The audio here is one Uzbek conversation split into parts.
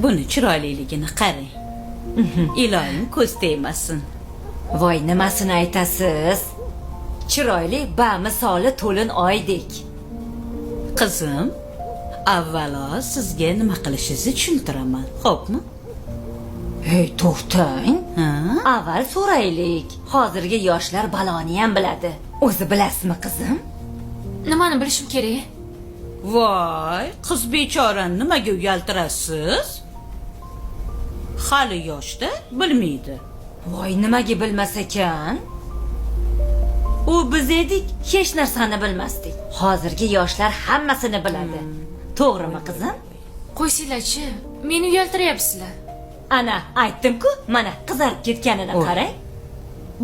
Buni chiroyliligini qarang. Iloyim ko'z tegmasin. Voy, nimasini aytasiz? Chiroyli bamisoli to'lin oydek. Qizim, avvalo sizga nima qilishingizni tushuntiraman, xo'pmi? Hey, to'xtang. Ha? Avval so'raylik. Hozirgi yoshlar baloni ham biladi. O'zi bilasizmi, qizim? Nimani bilishim kerak? Voy, qiz bechorani nimaga uyaltirasiz? Hali yoshda, bilmaydi. Voy, nimaga bilmas ekan? U biz edik, hech narsani bilmasdik. Hozirgi yoshlar hammasini biladi. To'g'rimi, qizim? Qo'ysanglarchi, meni uyaltiryapsizlar. Ana, aytdim-ku, mana qizarib ketganini qarang.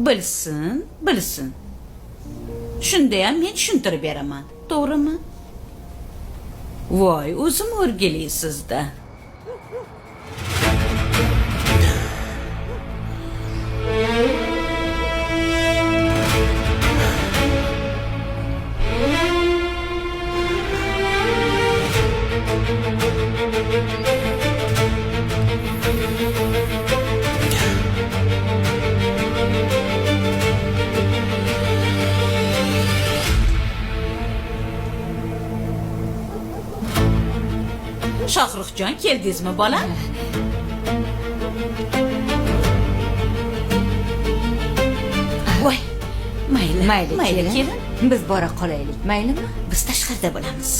Bilsin, bilsin. Shunda ham men tushuntirib beraman, to'g'rimi? Voy, o'zim o'rgilisizda. Shohruxjon, keldingizmi bolam? Voy, mayli, Mayli, mayli kelin. Kelin. Biz bora qolaylik, maylimi? Biz tashqarida bo'lamiz.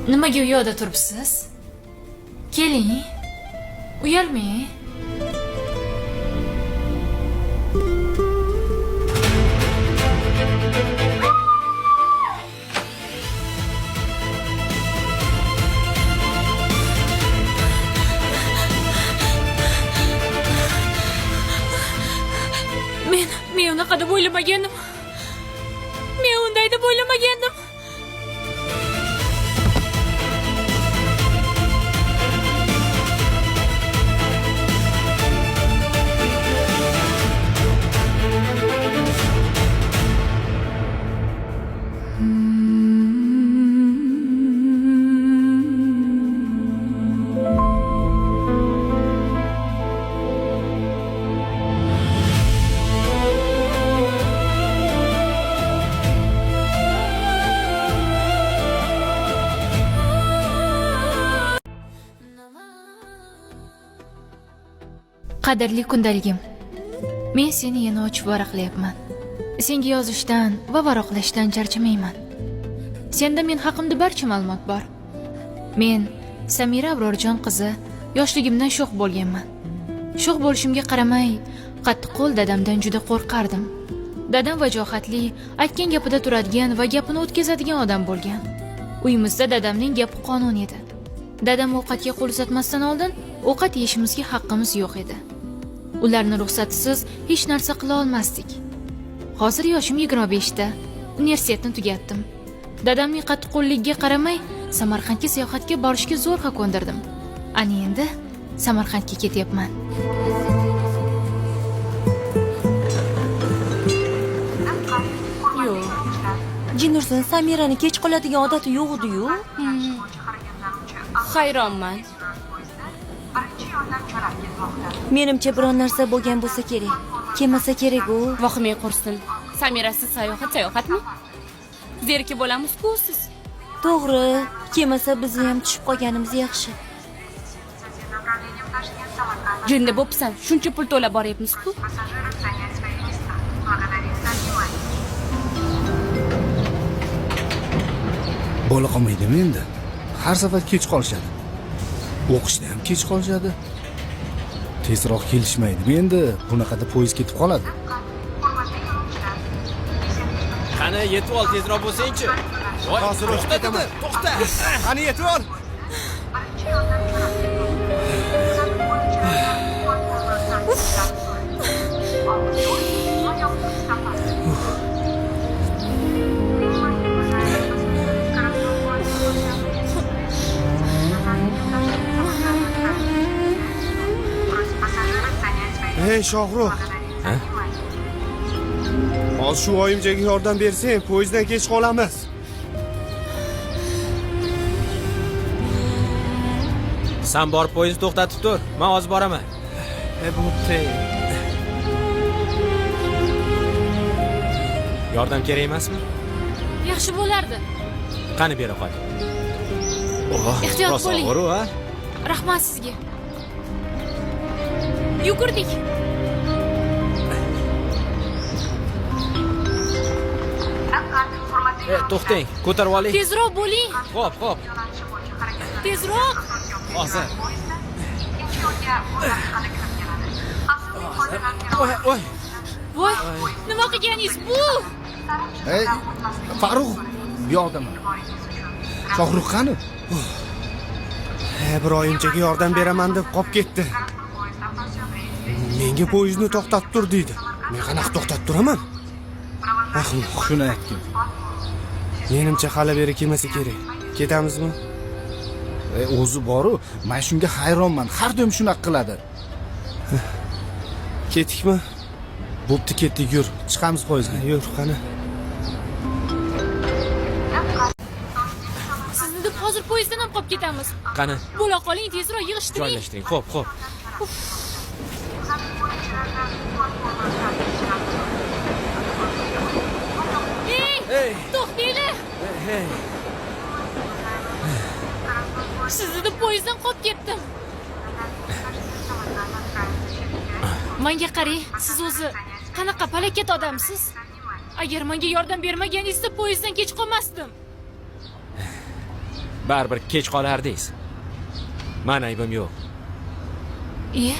Nimaga u yoqda turibsiz? Keling. Uyalmang. Men unaqa deb o'ylamagandim. Men unday deb o'ylamagandim. Qadrli kundaligim. Men seni yana ochib varaqlayapman. Senga yozishdan va varaqlashdan charchamayman. Senda men haqimda barcha ma'lumot bor. Men Samira Abrorjon qizi, yoshligimdan sho'x bo'lganman. Sho'x bo'lishimga qaramay, qattiqqo'l dadamdan juda qo'rqardim. Dadam vajohatli, aytgan gapida turadigan va gapini o'tkazadigan odam bo'lgan. Uyimizda dadamning gapi qonun edi. Dadam ovqatga qo'l uzatmasdan oldin ovqat yeyishimizga haqqimiz yo'q edi. Ularni ruxsatisiz hech narsa qila olmasdik. Hozir yoshim 25 ta. Universitetni tugatdim. Dadamning qattiqqo'lligiga qaramay, Samarqandga sayohatga borishga zo'rg'a ko'ndirdim. Ana endi Samarqandga ketyapman. Yo'q. Jinursin, Samirani kech qoladigan odati yo'q edi-yu. Hayronman. Menimcha biron narsa bo'lgan bo'lsa kerak. Kelmasa kerak u. Vahimang qursin. Samirasiz sayohat sayohatmi? Zerikib bo'lamiz-ku siz. To'g'ri, kelmasa bizni ham tushib qolganimiz yaxshi. Jinni bo'psan, shuncha pul to'lab boryapmiz-ku. Bola qolmaydimi endi? Har safar kech qolishadi. O'qishda ham kech qolishadi. Tezroq kelishmaydimi endi? Bunaqada poyezd ketib qoladi. Qani yetib ol, tezroq bo'lsangchi. Voy, Hozir o'tib to'xta ketaman. dedim, to'xta. Qani yetib ol. Ey Shohrux. Ha? Hozir shu oyimchaga yordam bersang, poyezddan kech qolamiz. San bor poyezd to'xtatib tur. Men hozir boraman. Bo'pti. Yordam kerak emasmi? Yaxshi bo'lardi. Qani bera qol. Ehtiyot bo'ling. Rosa og'ir, a? Rahmat sizga. Yugurdik. To'xtang, ko'tarib oling. Tezroq bo'ling. Xo'p, xo'p. Tezroq. Hozir. Voy, voy. Voy, nima qilganingiz bu? Ey, Farruh, bu yoqdaman. Shohrux qani? Bir oyimchaga yordam beraman deb qolib ketdi. Menga poyezdni to'xtatib tur deydi. Men qanaqa to'xtatib turaman? Ahmoq. Shuni aytgin. Menimcha hali beri kelmasa kerak. Ketamizmi? O'zi boru, men shunga hayronman. Har doim shunaqa qiladi. Ketdikmi? Bo'pti, ketdik, yur. Chiqamiz poyezdga. Yur, qani. Sizni deb hozir poyezddan ham qolib ketamiz. Qani? Bo'la qoling, tezroq yig'ishtiring. Joylashtiring. Xo'p, xo'p. Ey, to'xtanglar. Sizni deb poyezddan qolib ketdim. Menga qarang, siz o'zi qanaqa palakat odamsiz? Agar menga yordam bermaganingizda poyezddan kech qolmasdim. Baribir kech qolardingiz. Men aybim yo'q. Iye.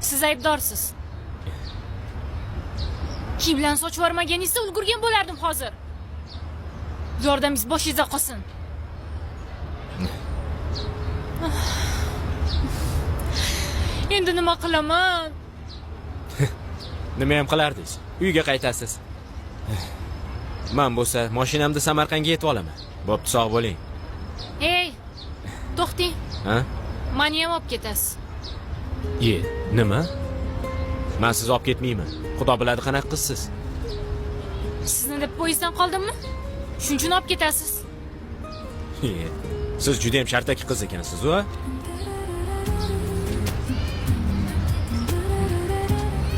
Siz aybdorsiz. Kiyimlarni sochib yubormaganingizda ulgurgan bo'lardim hozir. Yordamingiz boshingizda qolsin. Endi nima qilaman? Nima ham qilardingiz? Uyga qaytasiz. Men bo'lsa mashinamda Samarqandga yetib olaman. Bo'pti, sog' bo'ling. Ey, to'xting. Ha? Meni ham olib ketasiz. Ye, nima? Men sizni olib ketmayman. Xudo biladi qanaqa qizsiz. Sizni deb poyezddan qoldimmi? Shuning uchun olib ketasiz. Ye, siz juda ham shartaki qiz ekansiz, u?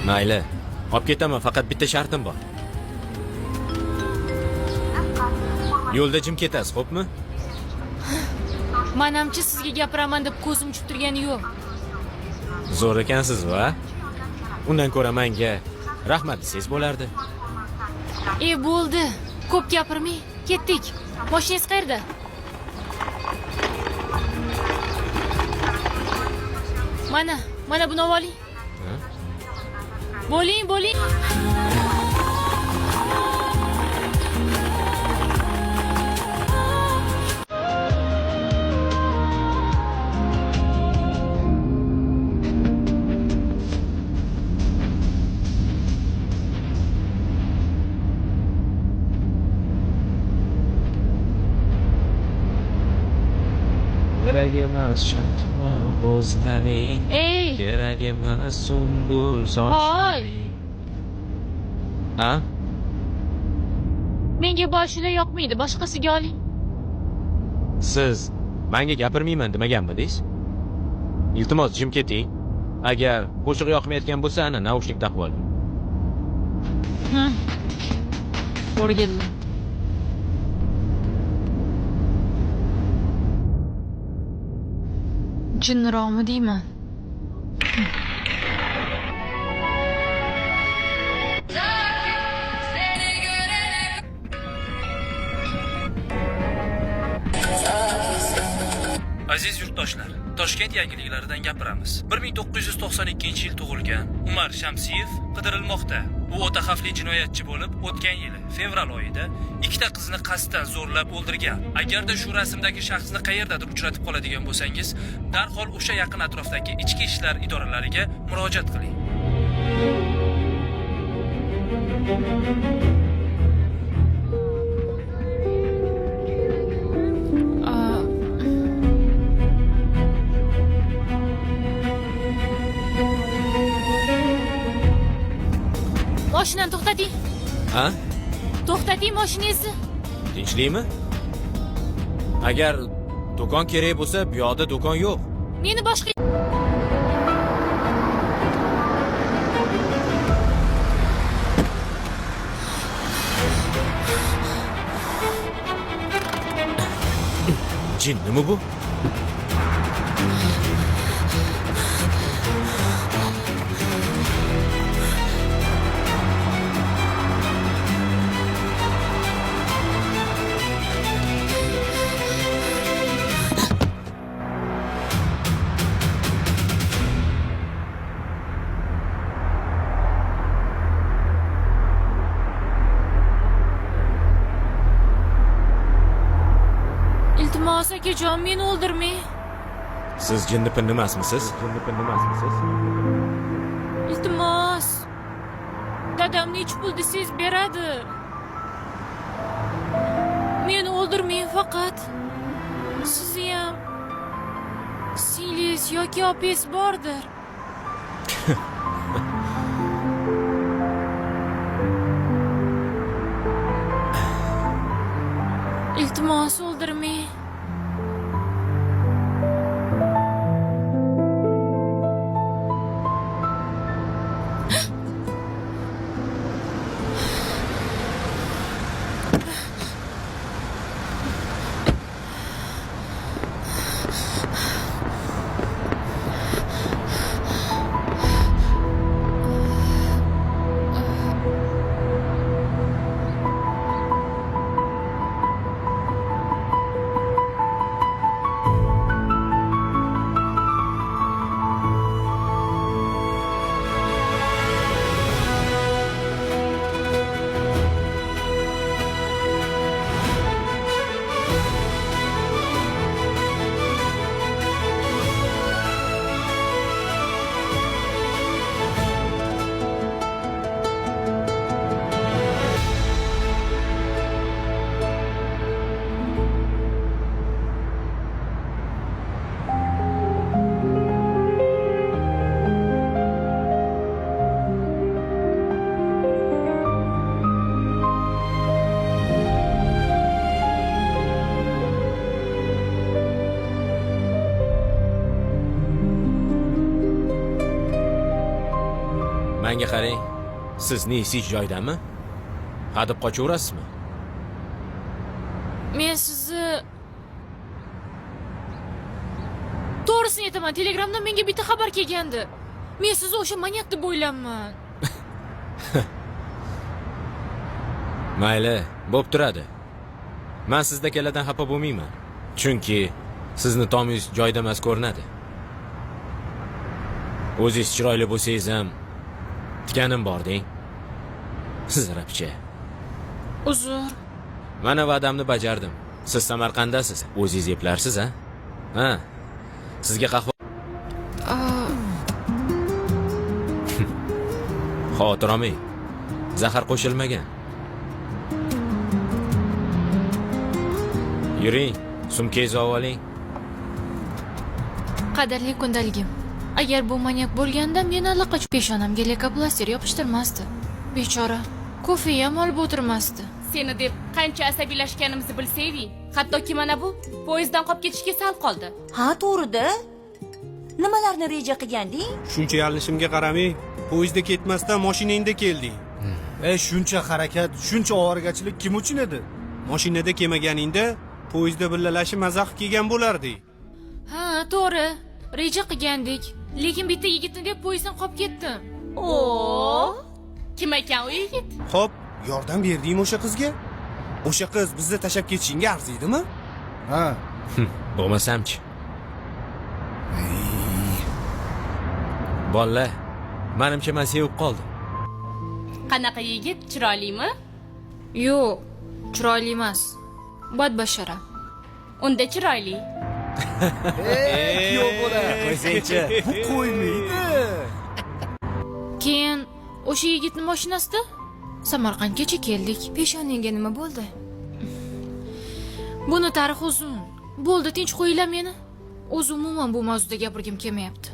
Mayli, olib ketaman, faqat bitta shartim bor. Yo'lda jim ketasiz, xo'pmi? Manamchi sizga gapiraman deb ko'zim uchib turgani yo'q. Zo'r ekansiz, va? Undan ko'ra menga rahmat desangiz bo'lardi. Bo'ldi. Ko'p gapirmang. Ketdik. Mashinangiz qayerda? Mana, mana buni oling. Bo'ling, bo'ling. Kerak emas o'zlaring. Ey! Kerak emas sumbul Hoy! Ha? Menga boshida yoqmaydi, boshqasiga oling. Siz menga gapirmayman demaganmidingiz? Iltimos, jim keting. Agar qo'shiq yoqmayotgan bo'lsa, ana naushnik taqib oling. O'rgandim. Jinniroqmi deyman. Aziz yurtdoshlar, Toshkent yangiliklaridan gapiramiz. 1992-yil tug'ilgan Umar Shamsiyev qidirilmoqda. U o'ta xavfli jinoyatchi bo'lib, o'tgan yili fevral oyida ikkita qizni qasddan zo'rlab o'ldirgan. Agarda shu rasmdagi shaxsni qayerdadir uchratib qoladigan bo'lsangiz, darhol o'sha yaqin atrofdagi ichki ishlar idoralariga murojaat qiling. Mashinani to'xtating. Ha? To'xtating mashinangizni. Tinchlikmi? Agar do'kon kerak bo'lsa, bu yoqda do'kon yo'q. Meni boshqa Jinnimi bu? Iltimos akajon, meni o'ldirmang. Siz jinni pinni emasmisiz? Jinni pinni emasmisiz? Iltimos. Dadam necha pul desangiz beradi. Meni o'ldirmang faqat. Sizni ham singlingiz yoki opangiz bordir. Iltimos o'ldirmang. Menga qarang, sizni esingiz joyidami? Hadeb qochaverasizmi? Men sizni to'g'risini aytaman, Telegramdan menga bitta xabar kelgandi. Men sizni o'sha manyak deb o'ylayman. Mayli, bo'p turadi. Men sizdakalardan xafa bo'lmayman. Chunki sizni tomingiz joyida emas ko'rinadi. O'zingiz chiroyli bo'lsangiz ham tikanim bor deng. Zirapcha. Uzr. Mana va'damni bajardim. Siz Samarqanddasiz, o'zingiz eplarsiz, ha? Ha. Sizga qahva Xavotir olmang. Zahar qo'shilmagan. Yuring, sumkangizni olib oling. Qadrli kundaligim. Agar bu manyak bo'lganda meni allaqachon peshonamga lekoplaster yopishtirmasdi. Bechora, kofe ham olib o'tirmasdi. Seni deb qancha asabiylashganimizni bilsayding, hattoki mana bu poyezddan qolib ketishga sal qoldi. Ha, to'g'ri-da. Nimalarni reja qilganding? Shuncha yalinishimga qaramay, poyezdda ketmasdan mashinangda kelding. Shuncha harakat, shuncha ovoragarchilik kim uchun edi? Mashinada kelmaganingda poyezdda billalashib mazax kelgan bo'larding. Ha, to'g'ri. Reja qilgandik. Lekin bitta yigitni deb poyezddan qolib ketdim. O, kim ekan u yigit? Xo'p, yordam berdingmi o'sha qizga? O'sha qiz bizni tashlab ketishingga arziydimi? Ha. Bo'lmasamchi. Bolalar, menimcha men sevib qoldim. Qanaqa yigit, chiroylimi? Yo'q, chiroyli emas. Badbashara. Unda chiroyli. Kuyov bola. Qo'ysangchi. Bu qo'ymaydi. Keyin o'sha yigitning mashinasida Samarqandgacha keldik. Peshonangga nima bo'ldi? Buni tarixi uzun. Bo'ldi, tinch qo'yinglar meni. O'zi umuman bu mavzuda gapirgim kelmayapti.